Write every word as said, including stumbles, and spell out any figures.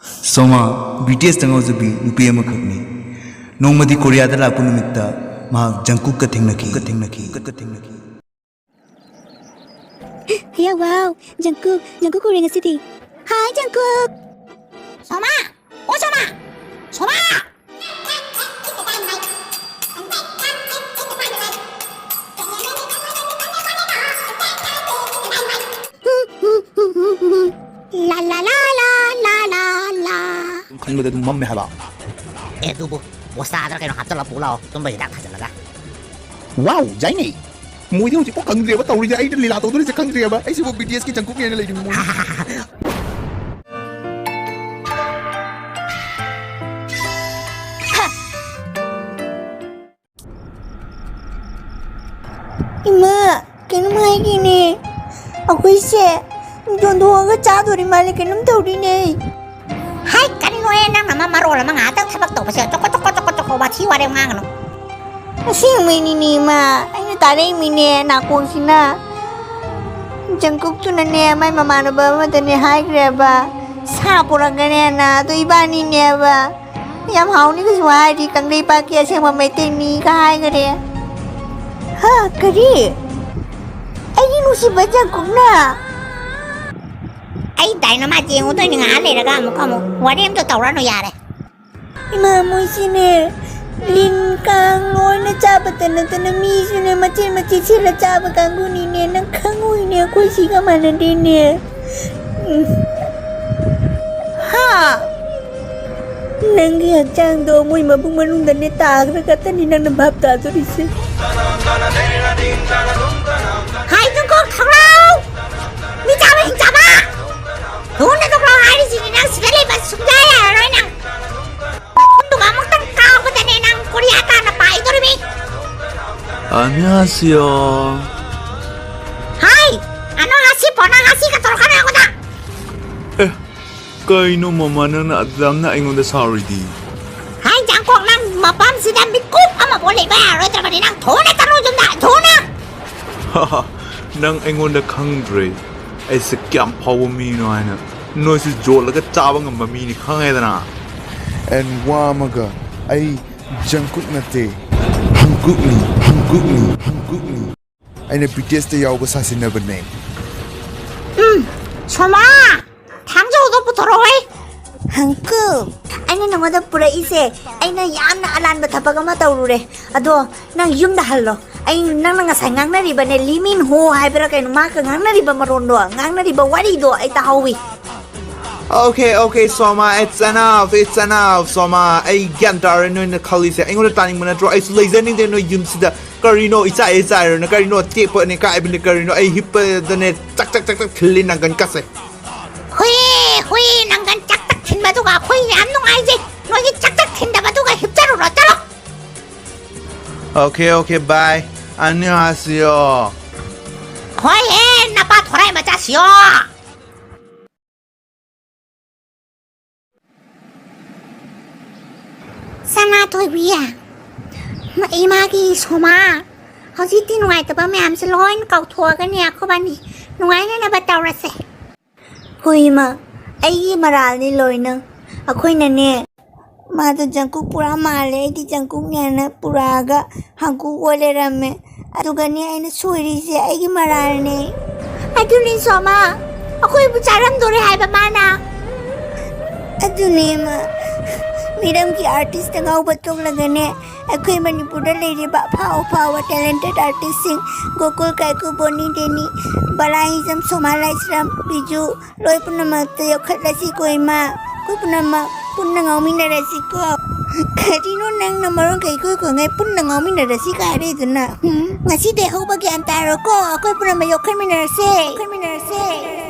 ꯁꯣꯃꯥ, B T ꯑꯦꯁꯇ ꯉꯥꯎꯖꯕꯤ ꯅꯨꯄꯤ ꯑꯃꯈꯛꯅꯤ꯫ ꯅꯣꯡꯃꯗꯤ ꯀꯣꯔꯤꯌꯥꯗ ꯂꯥꯛꯄ ꯅꯨꯃꯤꯠꯇ ꯃꯍꯥꯛ ꯖꯪꯀꯨꯛꯀ ꯊꯦꯡꯅꯈꯤ꯫ ꯊꯦꯡꯅꯈꯤ꯫ ꯍꯌꯥ, ꯋꯥꯎ! ꯖꯪꯀꯨꯛ, ꯖꯪꯀꯨꯛ ꯎꯔꯦ ꯉꯁꯤꯗꯤ꯫ ꯍꯥꯏ, ꯖꯪꯀꯨꯛ! ꯁꯣꯃꯥ! ꯑꯣ, ꯁꯣꯃꯥ! ꯁꯣꯃꯥ! ꯂꯥ, ꯂꯥ, ꯂꯥ, ꯂꯥ, ꯂꯥ, ꯂꯥ, ꯂꯥ꯫ ꯈꯟꯕꯗ ꯑꯗꯨꯝ ꯃꯝꯃꯦ ꯍꯥꯏꯕ꯫ ꯑꯦ, ꯑꯗꯨꯕꯨ ꯕꯣꯁꯇꯥꯗ ꯀꯩꯅꯣ ꯍꯥꯞꯆꯜꯂ ꯄꯨ ꯂꯥꯛꯑꯣ, ꯇꯨꯝꯕ ꯍꯤꯗꯥꯛ ꯊꯥꯖꯤꯜꯂꯒ꯫ ꯋꯥꯎ, ꯌꯥꯏꯅꯦ꯫ ꯃꯣꯏꯗꯤ ꯍꯧꯖꯤꯛꯐꯥꯎ ꯈꯪꯗ꯭ꯔꯦꯕ ꯇꯧꯔꯤꯁꯦ꯫ ꯑꯩꯅ ꯂꯤꯂꯥ ꯇꯧꯗꯣꯔꯤꯁꯦ ꯈꯪꯗ꯭ꯔꯦꯕ꯫ ꯑꯩꯁꯤꯕꯨ ꯕꯤ ꯇꯤ ꯑꯦꯁꯀꯤ ꯖꯪꯀꯨꯛꯅꯦꯅ ꯂꯩꯔꯤꯅꯤ ꯃꯣꯏ꯫ ꯏꯃꯥ, ꯀꯩꯅꯣꯝ ꯍꯥꯏꯒꯦꯅꯦ꯫ ꯑꯩꯈꯣꯏꯁꯦ ꯌꯣꯟꯊꯣꯛꯑꯒ ꯆꯥꯗꯣꯔꯤ ꯃꯥꯜꯂꯦ, ꯀꯩꯅꯣꯝ ꯇꯧꯔꯤꯅꯦ꯫ ꯍꯥꯏ, ꯀꯔꯤꯅꯣꯍꯦ, ꯅꯪꯅ ꯑꯃ ꯃꯔꯣꯜ ꯑꯃ ꯉꯥꯏꯍꯥꯛꯇꯪ ꯊꯕꯛ ꯇꯧꯕꯁꯦ ꯆꯣꯀꯣ, ꯆꯣꯀꯣ, ꯆꯣꯀꯣ, ꯆꯣꯀꯣ, ꯋꯥꯊꯤ ꯋꯥꯔꯦꯝ ꯉꯥꯡꯒꯅꯨ꯫ ꯑꯁꯦꯡꯕꯩꯅꯤꯅꯦ, ꯏꯃꯥ, ꯑꯩꯅ ꯇꯥꯔꯛꯏꯃꯤꯅꯦ ꯅꯥꯀꯣꯡꯁꯤꯅ꯫ ꯖꯪꯀꯨꯛꯇꯨꯅꯅꯦ, ꯃꯥꯏ ꯃꯃꯥꯟꯅꯕ ꯑꯃꯗꯅꯦ ꯍꯥꯏꯈ꯭ꯔꯦꯕ, ꯁꯥ ꯄꯨꯔꯛꯀꯅꯦꯅ, ꯑꯗꯣ ꯏꯕꯥꯅꯤꯅꯦꯕ꯫ ꯌꯥꯝ ꯍꯥꯎꯅꯤ ꯀꯩꯁꯨ ꯍꯥꯏꯔꯤ, ꯀꯪꯂꯩꯄꯥꯛꯀꯤ ꯑꯁꯦꯡꯕ ꯃꯩꯇꯩꯅꯤꯒ ꯍꯥꯏꯈꯔꯦ꯫ ꯍꯥ, ꯀꯔꯤ? ꯑꯩꯒꯤ ꯅꯨꯡꯁꯤꯕ ꯖꯪꯀꯨꯛꯅ? ꯑꯩ ꯗꯥꯏꯅꯃꯥꯏꯠ ꯌꯦꯡꯉꯨꯗꯣꯏꯅꯤ ꯉꯥꯏꯍꯥꯛ ꯂꯩꯔꯒ ꯑꯃꯨꯛ ꯑꯃꯨꯛ꯫ ꯋꯥꯔꯤ ꯑꯝꯇ ꯇꯧꯔꯅꯨ ꯌꯥꯔꯦ꯫ ꯏꯃꯥ, ꯃꯣꯏꯁꯤꯅꯦ ꯂꯤꯟ ꯀꯥꯡ ꯂꯣꯏꯅ ꯆꯥꯕꯇ ꯅꯠꯇꯅ ꯃꯤꯁꯨꯅꯦ ꯃꯆꯦꯠ ꯃꯆꯦꯠ ꯁꯦꯠꯂ ꯆꯥꯕ ꯀꯥꯡꯕꯨꯅꯤꯅꯦ, ꯅꯪ ꯈꯪꯉꯣꯏꯅꯦ, ꯑꯩꯈꯣꯏ ꯁꯤꯒ ꯃꯥꯟꯅꯗꯦꯅꯦ꯫ ꯎꯝ꯫ ꯍꯥ? ꯅꯪꯒꯤ ꯍꯛꯆꯥꯡꯗꯣ ꯃꯣꯏ ꯃꯕꯨꯛ ꯃꯅꯨꯡꯗꯅꯦ ꯇꯥꯈ꯭ꯔ ꯈꯛꯇꯅꯤ ꯅꯪꯅ ꯚꯥꯞ ꯇꯥꯗꯣꯔꯤꯁꯦ꯫ ꯍꯥꯏ ꯖꯪꯀꯨꯛ, ꯊꯣꯛꯂꯛꯑꯣ! ꯃꯤ ꯆꯥꯕ ꯍꯤꯡ ꯆꯥꯕ! ꯊꯨꯅ ꯊꯣꯛꯂꯛꯑꯣ ꯍꯥꯏꯔꯤꯁꯤꯅꯤ, ꯅꯪ ꯁꯤꯗ ꯂꯩꯕ ꯁꯨꯡꯌꯥ ꯌꯥꯔꯔꯣꯏ ꯅꯪ! ꯑꯗꯨꯒ ꯑꯃꯨꯛꯇꯪ ꯀꯥꯎꯕꯗꯅꯦ ꯅꯪ ꯀꯣꯔꯤꯌꯥ ꯇꯥꯟꯅ ꯄꯥꯏꯗꯣꯔꯤꯃꯤ! 안녕하세요. ꯍꯥꯏ! ꯑꯅꯣ ꯍꯥꯁꯤ ꯄꯣꯅ ꯍꯥꯁꯤꯒ ꯇꯧꯔꯛꯀꯅꯨ ꯑꯩꯉꯣꯟꯗ! ꯑꯦ, ꯀꯩꯅꯣ ꯃꯃꯥ, ꯅꯪꯅ ꯑꯗꯨꯌꯥꯝꯅ ꯑꯩꯉꯣꯟꯗ ꯁꯥꯎꯔꯤꯗꯤ? ꯍꯥꯏ ꯖꯪꯀꯨꯛ, ꯅꯪ ꯃꯐꯝꯁꯤꯗ ꯃꯤꯀꯨꯞ ꯑꯃꯐꯥꯎ ꯂꯩꯕ ꯌꯥꯔꯔꯣꯏꯗ꯭ꯔꯕꯅꯤ, ꯅꯪ ꯊꯨꯅ ꯆꯠꯂꯣ ꯌꯨꯝꯗ, ꯊꯨꯅ! ꯅꯪ ꯑꯩꯉꯣꯟꯗ ꯈꯪꯗ꯭ꯔꯦ, ꯑꯩꯁꯦ ꯀꯌꯥꯝ ꯐꯥꯎꯕ ꯃꯤꯅꯣ ꯍꯥꯏꯅ꯫ ꯅꯣꯏꯁꯨ ꯌꯣꯜꯂꯒ ꯆꯥꯕ ꯉꯝꯕ ꯃꯤꯅꯤ ꯈꯪꯉꯦꯗꯅ꯫ And ꯋꯥ ꯑꯃꯒ, ꯑꯩ ꯖꯪꯀꯨꯛ ꯅꯠꯇꯦ, ꯍꯪꯀꯨꯛꯅꯤ, ꯍꯪꯀꯨꯛꯅꯤ, ꯍꯪꯀꯨꯛꯅꯤ꯫ ꯑꯩꯅ ꯕꯤ ꯇꯤ ꯑꯦꯁꯇ ꯌꯥꯎꯕ ꯁꯥꯁꯤꯟꯅꯕꯅꯦ꯫ ꯎꯝ, ꯁꯣꯃꯥ, ꯊꯥꯡꯖꯧꯗꯣ ꯄꯨꯊꯣꯔꯛꯑꯣꯍꯦ꯫ ꯍꯪꯀꯨꯛ, ꯑꯩꯅ ꯅꯉꯣꯟꯗ ꯄꯨꯔꯛꯏꯁꯦ ꯑꯩꯅ ꯌꯥꯝꯅ ꯑꯔꯥꯟꯕ ꯊꯕꯛ ꯑꯃ ꯇꯧꯔꯨꯔꯦ꯫ ꯑꯗꯣ ꯅꯪ ꯌꯨꯝꯗ ꯍꯜꯂꯣ꯫ ꯑꯩ ꯅꯪꯅ ꯉꯁꯥꯏ ꯉꯥꯡꯅꯔꯤꯕꯅꯦ, ꯂꯤꯃꯤꯟ ꯍꯣ ꯍꯥꯏꯕ꯭ꯔꯥ ꯀꯩꯅꯣ, ꯃꯥꯒ ꯉꯥꯡꯅꯔꯤꯕ ꯃꯔꯣꯟꯗꯣ, ꯉꯥꯡꯅꯔꯤꯕ ꯋꯥꯔꯤꯗꯣ ꯑꯩ ꯇꯥꯍꯧꯋꯤ꯫ Okay, okay, Soma, it's enough, it's enough, ꯁꯣꯃꯥ꯫ ꯑꯩ ꯒ꯭ꯌꯥꯟ ꯇꯥꯔꯦ ꯅꯣꯏꯅ ꯈꯜꯂꯤꯁꯦ꯫ ꯑꯩꯉꯣꯟꯗ ꯇꯥꯅꯤꯡꯕ ꯅꯠꯇ꯭ꯔꯣ? ꯑꯩꯁꯨ ꯂꯩꯖꯅꯤꯡꯗꯦ ꯅꯣꯏ ꯌꯨꯝꯁꯤꯗ꯫ ꯀꯔꯤꯅꯣ ꯏꯆꯥ ꯏꯆꯥꯏꯔꯣꯅ? ꯀꯔꯤꯅꯣ ꯇꯦꯛꯄꯅꯦ ꯀꯥꯏꯕꯅꯦ? ꯀꯔꯤꯅꯣ? ꯑꯩ ꯍꯤꯞꯄꯗꯅꯦ ꯆꯛ ꯆꯛ ꯆꯛ ꯆꯛ ꯊꯤꯜꯂꯤ ꯅꯪꯒꯟ ꯀꯥꯁꯦ꯫ ꯍꯨꯏ, ꯍꯨꯏ, ꯅꯪꯒꯟ ꯆꯛ ꯆꯛ ꯊꯤꯟꯕꯗꯨꯒ ꯑꯩꯈꯣꯏ ꯌꯥꯝ ꯅꯨꯡꯉꯥꯏꯖꯩ꯫ ꯅꯣꯏꯒꯤ ꯆꯛ ꯆꯛ ꯊꯤꯟꯗꯕꯗꯨꯒ ꯍꯤꯞꯆꯔꯨꯔꯣ, ꯆꯠꯂꯣ꯫ Okay, okay, bye. 안녕하세요. ꯍꯣꯏ, ꯑꯦ, ꯅꯄꯥ ꯊꯣꯔꯥꯏ ꯃꯆꯥ ꯁꯤꯌꯣ꯫ ꯁꯅꯥꯊꯣꯏꯕꯤ, ꯏꯃꯥꯒꯤ ꯁꯣꯃꯥ, ꯍꯧꯖꯤꯛꯇꯤ ꯅꯨꯡꯉꯥꯏꯇꯕ ꯃꯌꯥꯝꯁꯦ ꯂꯣꯏꯅ ꯀꯥꯎꯊꯣꯛꯑꯒꯅꯦ ꯑꯩꯈꯣꯏꯕꯥꯅꯤ ꯅꯨꯡꯉꯥꯏꯅꯅꯕ ꯇꯧꯔꯁꯦ꯫ ꯍꯣꯏ ꯏꯃꯥ, ꯑꯩꯒꯤ ꯃꯔꯥꯜꯅꯤ ꯂꯣꯏꯅ꯫ ꯑꯩꯈꯣꯏꯅꯅꯦ, ꯃꯥꯗꯣ ꯖꯪꯀꯨꯛ ꯄꯨꯔꯥ ꯃꯥꯜꯂꯦ, ꯑꯩꯗꯤ ꯖꯪꯀꯨꯛꯅꯦꯅ ꯄꯨꯔꯛꯑꯒ ꯍꯪꯀꯨꯛ ꯑꯣꯏ ꯂꯩꯔꯝꯃꯦ꯫ ꯑꯗꯨꯒꯅꯦ ꯑꯩꯅ ꯁꯣꯏꯔꯤꯁꯦ ꯑꯩꯒꯤ ꯃꯔꯥꯜꯅꯦ꯫ ꯑꯗꯨꯅꯤ ꯁꯣꯃꯥ, ꯑꯩꯈꯣꯏꯕꯨ ꯆꯥꯔꯝꯗꯣꯔꯦ ꯍꯥꯏꯕ ꯃꯥꯅ꯫ ꯑꯗꯨꯅꯦ ꯏꯃꯥ, ꯃꯤꯔꯝꯒꯤ ꯑꯥꯔꯇꯤꯁꯇ ꯉꯥꯎꯕ ꯇꯣꯛꯂꯒꯅꯦ, ꯑꯩꯈꯣꯏ ꯃꯅꯤꯄꯨꯔꯗ ꯂꯩꯔꯤꯕ ꯑꯐꯥꯎ ꯑꯐꯥꯎꯕ ꯇꯦꯂꯦꯟꯇꯦꯠ ꯑꯥꯔꯇꯤꯁꯁꯤꯡ ꯒꯣꯀꯨꯜ ꯀꯥꯏꯀꯨ, ꯕꯣꯅꯤ ꯗꯦꯅꯤ, ꯕꯂꯥ ꯍꯤꯖꯝ, ꯁꯣꯃꯥ ꯂꯥꯏꯁ꯭ꯔꯝ, ꯕꯤꯖꯨ, ꯂꯣꯏ ꯄꯨꯝꯅꯃꯛꯇ ꯌꯣꯛꯈꯠꯂꯁꯤꯀꯣ ꯏꯃꯥ꯫ ꯑꯩꯈꯣꯏ ꯄꯨꯝꯅꯃꯛ ꯄꯨꯟꯅ ꯉꯥꯎꯃꯤꯟꯅꯔꯁꯤꯀꯣ꯫ ꯀꯔꯤꯅꯣ ꯅꯪꯅ ꯃꯔꯣꯟ ꯀꯩ ꯀꯣꯏ ꯈꯣꯏꯉꯩ ꯄꯨꯟꯅ ꯉꯥꯎꯃꯤꯟꯅꯔꯁꯤ ꯀꯥꯏ ꯍꯥꯏꯔꯛꯏꯗꯨꯅ? ꯍꯨꯝ? ꯉꯁꯤꯗꯩ ꯍꯧꯕ ꯒ꯭ꯌꯥꯟ ꯇꯥꯔꯣꯀꯣ꯫ ꯑꯩꯈꯣꯏ ꯄꯨꯝꯅꯃꯛ ꯌꯣꯛꯈꯠꯃꯤꯟꯅꯔꯁꯦ꯫ ꯌꯣꯛꯈꯠꯃꯤꯟꯅꯔꯁꯦ꯫